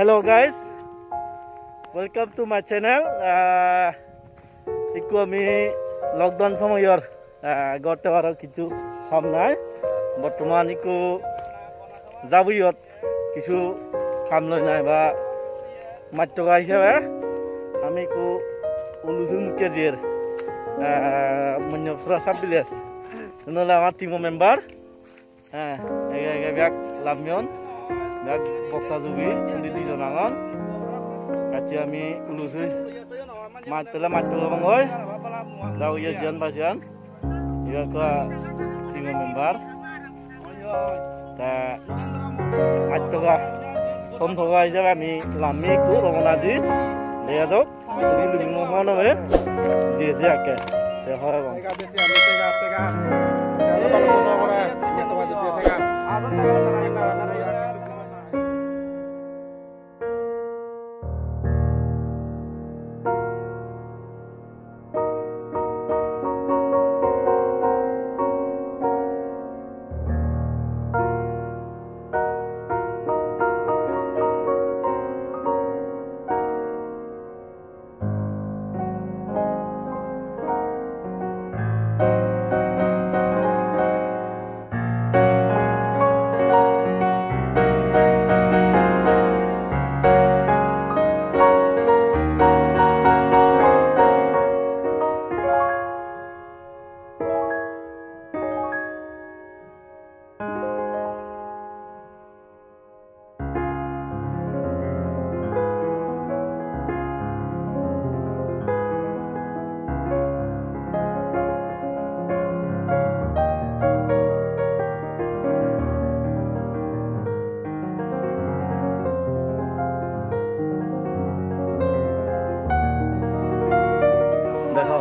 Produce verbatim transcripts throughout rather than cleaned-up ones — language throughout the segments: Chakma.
Hello guys, welcome to my channel. Ah, ikku ami lockdown somoyor, ah, gorte aro kichu ham nai. Bortoman ikku Jabuyot kichu ham loi nai ba mattoga hisebe ami ikku Ulusui mukke jer, ah, Monyapura sub village. Yen ole amar team-o member. He, ege ege bek lamyon, bek bokta jugi, undi dijon agon. Acche ami Ulusui mach tole mach tole bongoi. Da uye jiyan bajiyan. Ibe ekka team-o member. Te mach toga, som toga ijebe ami lammi ikku Romanaji. Dega jok. Uri lumi mo hono be. Jese akke. Te hore gom. Dekho.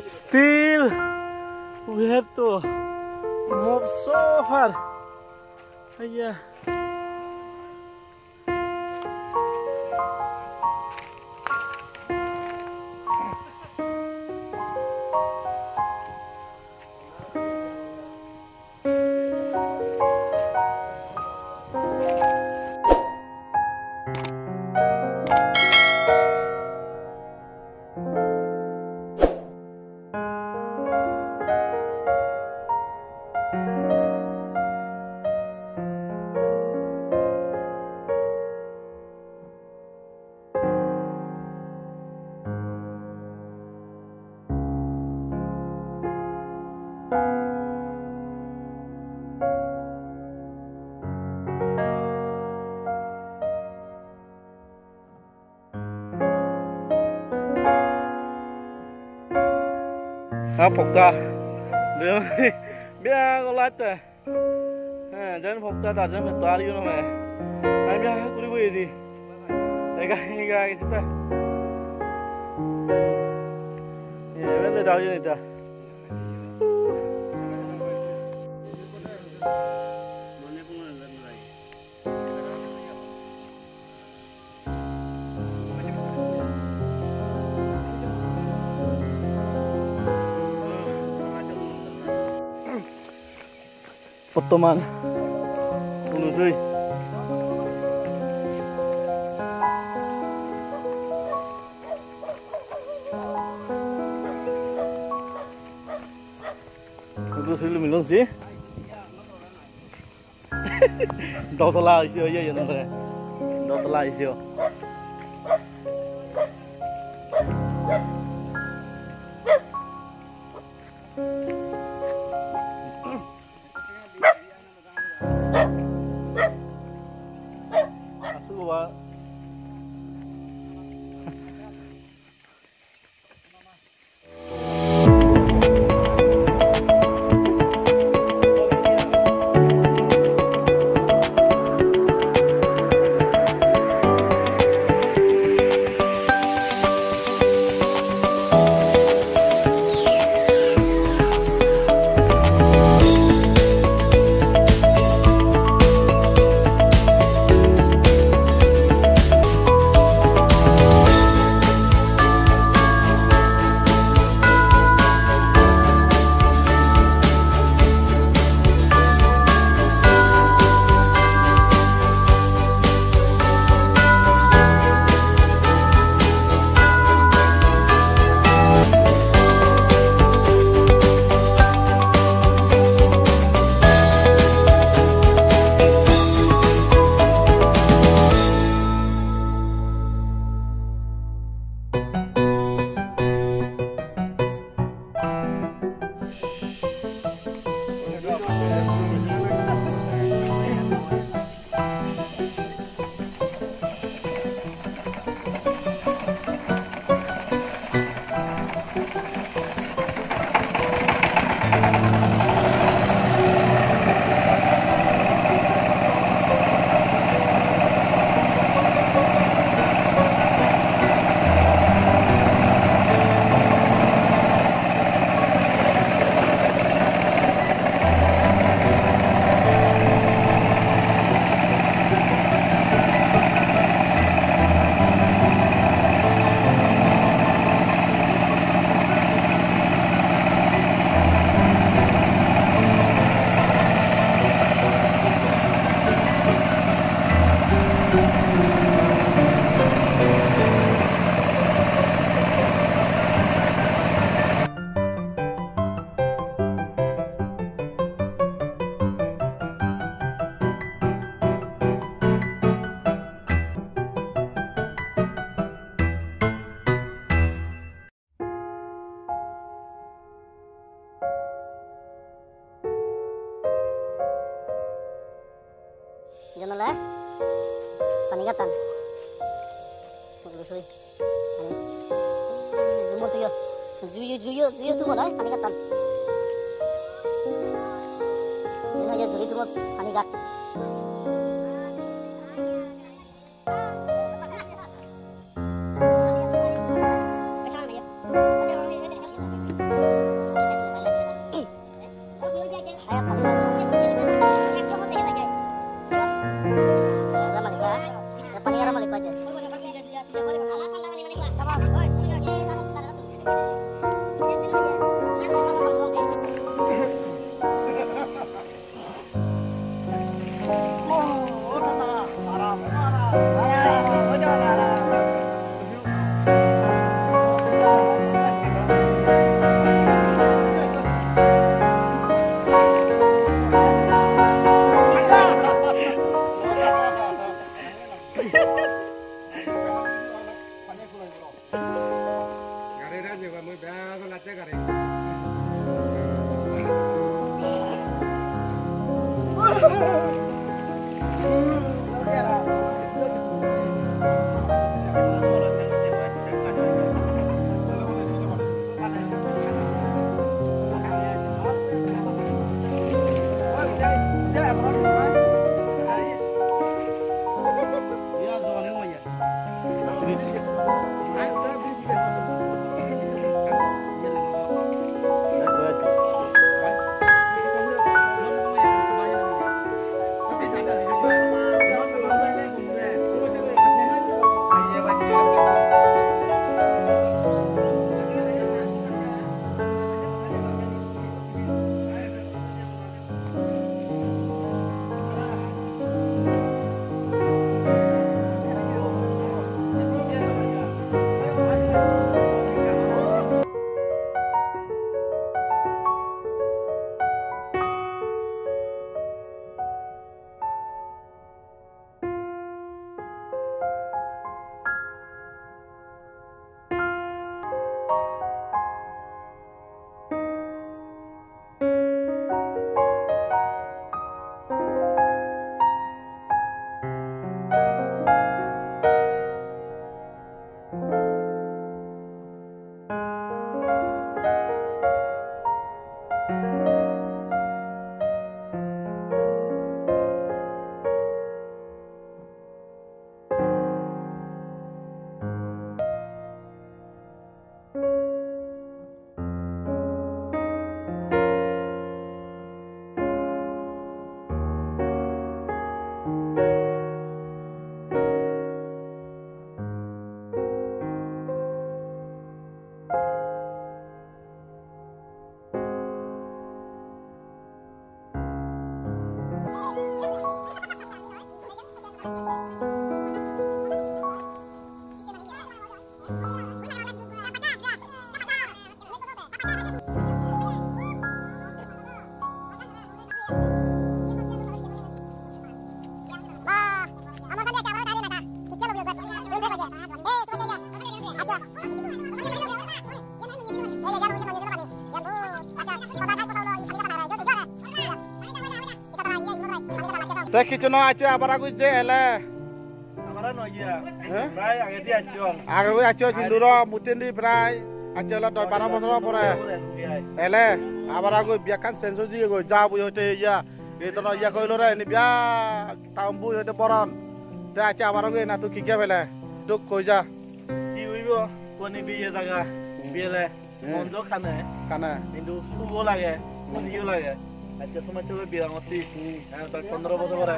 Still, we have to move so far. Yeah. Ha, pokka. Bia, bia, golate. He, jen pokta ta jen pokta ari no me. Ai bia, kuri boye di. Ega, ega, ega, sita. Ye, bele da ye ta. Bottoman Ulusui. Ulusui lumi longsi. Dotola oise, oye, oye, nore. Dotola oise, o. Asu baba. Iyen ole pani gattan. Ugure sui. Jumot tuyo. Juyo, juyo, juyo tumot oi pani gattan. Iyen ole juri tumot pani gat. Te hissu no acche, abara goi je ele. Abara no iya. He? Prai agedi acchon. Age goi accho sinduro muttendi prai. Acche ole dosh baro bojor pore. Ele abara goi biya ekkan change oi jiye goi. Ja bui hoite iya. Ei to no iya koilo re, ini biya taum bui hoite boron. Te acche abara goi ena tui hi hi pele? Duk koi ja. Hi oibo? Koni biye jaga? Biyele. Hmm. Mon do kane. Kane. Hintu sugo lage, hmm, hujiyo lage. Acche, tomar to birangotti. Hmm. Eh, to pondro bojor pore.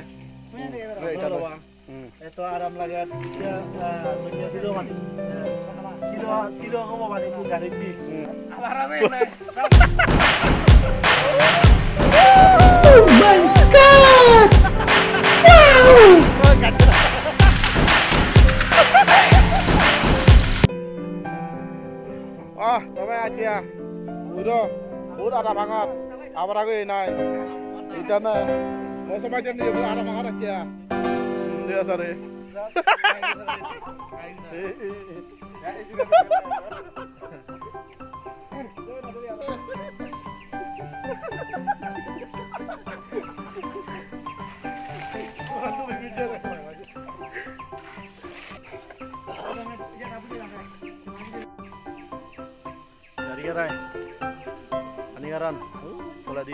Hmm. Ei, pondro ta to. Ba. Hmm. Eto aram lage. Silo, ah, silo mani. Silo, silo hobo mani tu gari di. Hmm. Aram ei nai. Oh my God! Wow! Ah, tome achi ah. Uro, ur ada banget. Abara goi nai. Idana. Mo sama jen di, ur ada banget achi ah. Dia sare. Dari garai. Ani garan. Uh, bola di.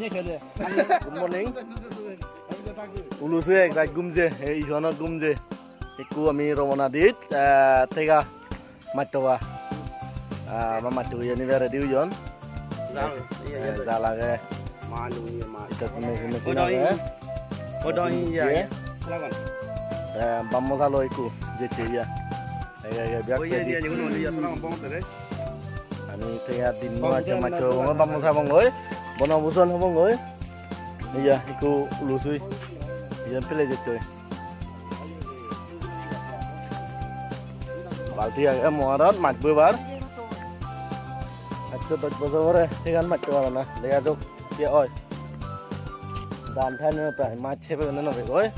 Good morning. Ulusu ek raj gumje, ei ijonot gumje. Ekku ami Romana dit, eh, tega. Mattoba. Ah, ama mattoba iyeni beredi oyon. Jal, iya, iya. Eh, jal age. Manu, iya, manu. Ita machine, machine age. Odong, iya, iya. Eh, bammo jalo ikku, jette iya. Iya, iya, biak. Oh, iya, iya, iya, iya, iya, iya. Ani te ya din mo acha mattoba, bammo jabong goi. Bono busol hobong goi. Iya, ikku ulusui. Iya, pele jette. Balti age moarat maj boibar. Ekso dosh bojor pore siyan maj boibar na. Dega jok hi oi. Dan than no pai maj hebe no no oi.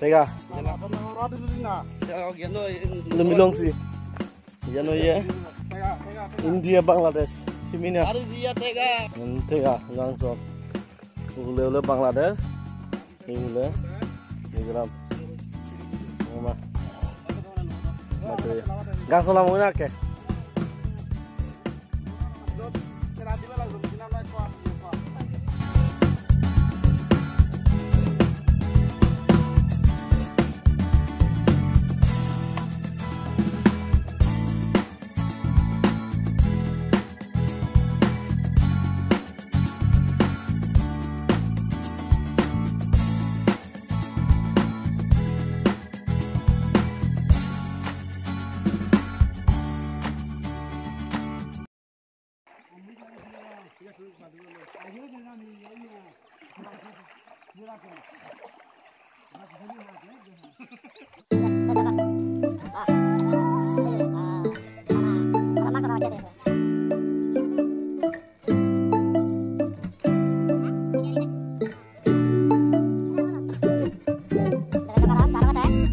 Tega. Lumilong si. Iyan oye India, Bangladesh. Simina. Hmm, tega, gang sot. Ule ule Bangladesh. Ule Mizoram. Oma. Mate. Gang sola mo na ke?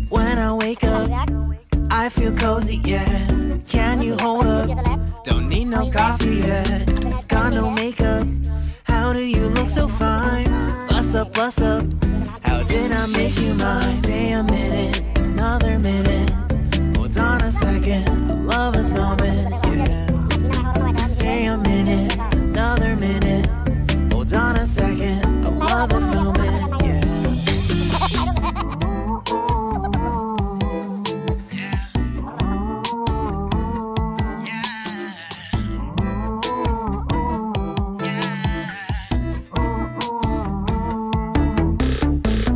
When I wake up, I feel cozy, yeah. Can you hold up? Don't need no coffee yet. Got no makeup. How do you look so fine? What's up, what's up? How did I make you mine? Stay a minute, another minute. Hold on a second, I love this moment, yeah. Stay a minute, another minute. Hold on a second, I love this moment, yeah.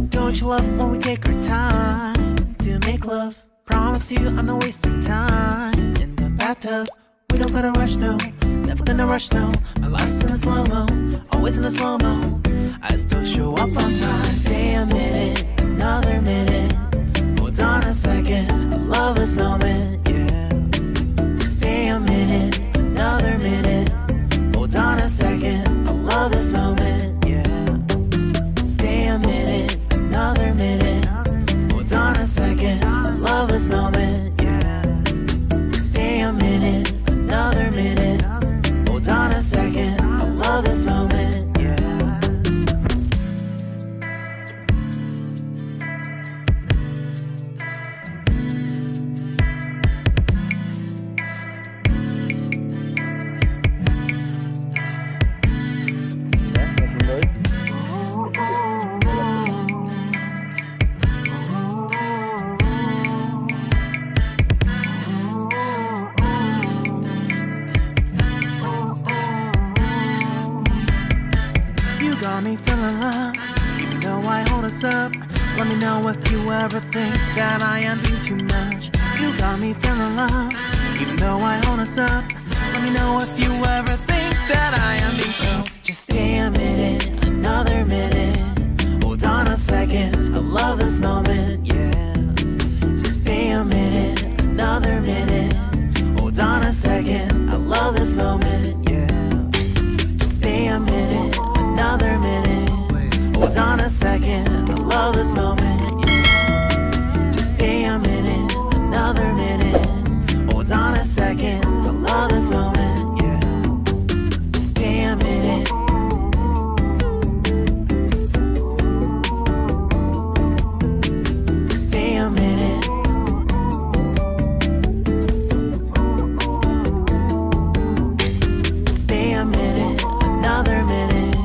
Don't you love when we take our time to make love? Promise you I'm not wasting time in the bathtub. We don't gotta rush, no, never gonna rush, no. My life's in a slow-mo, always in a slow-mo. I still show up on time. Stay a minute, another minute. Hold on a second, I love this moment, yeah. Stay a minute, another minute. Hold on a second, I love this moment, yeah. Stay a minute, another minute. Hold on a second, I love this moment, yeah. Stay a minute, another minute. Hold on a second, I love this moment, yeah. You got me feeling love, even though I hold us up. Let me know if you ever think that I am being too much. You got me feeling love, even though I hold us up. Let me know if you ever think that I am being so. Just stay a minute, another minute. Hold on a second, I love this moment, yeah. Just stay a minute, another minute. Hold on a second, I love this moment, yeah. Just stay a minute, another minute. Hold on a second, I love this moment, yeah. Just stay a minute, another minute. Hold on a second, I love this moment, yeah. Just stay a minute. Stay a minute. Stay a minute, another minute.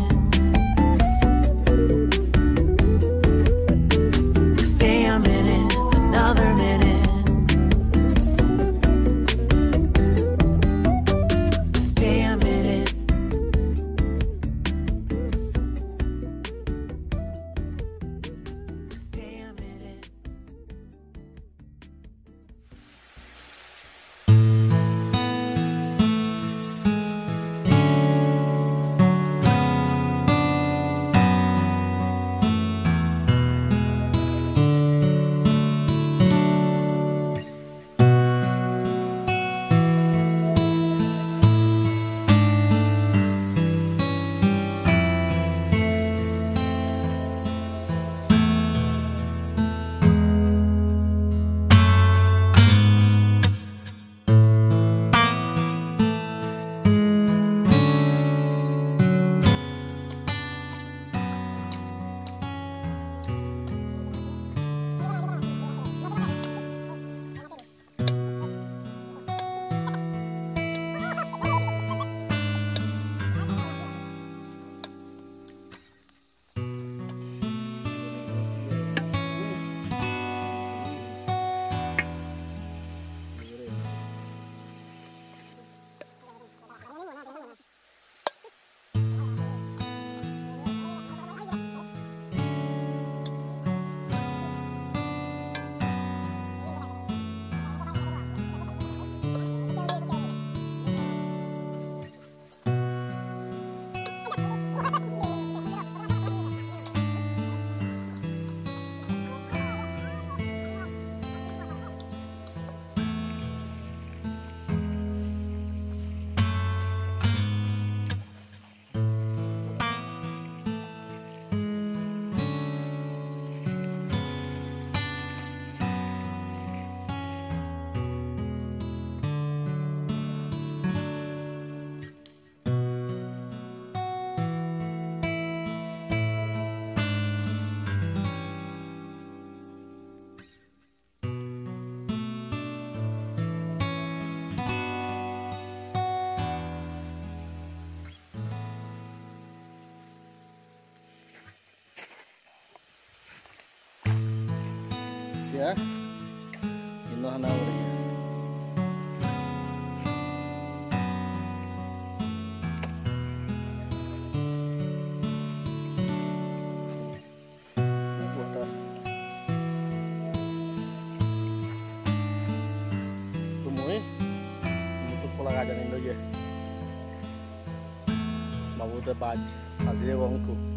Ya. Ino hana guri. Water. Tumui. Mutuk pola gajan indo ye. Babu te baj. Adi gong tu.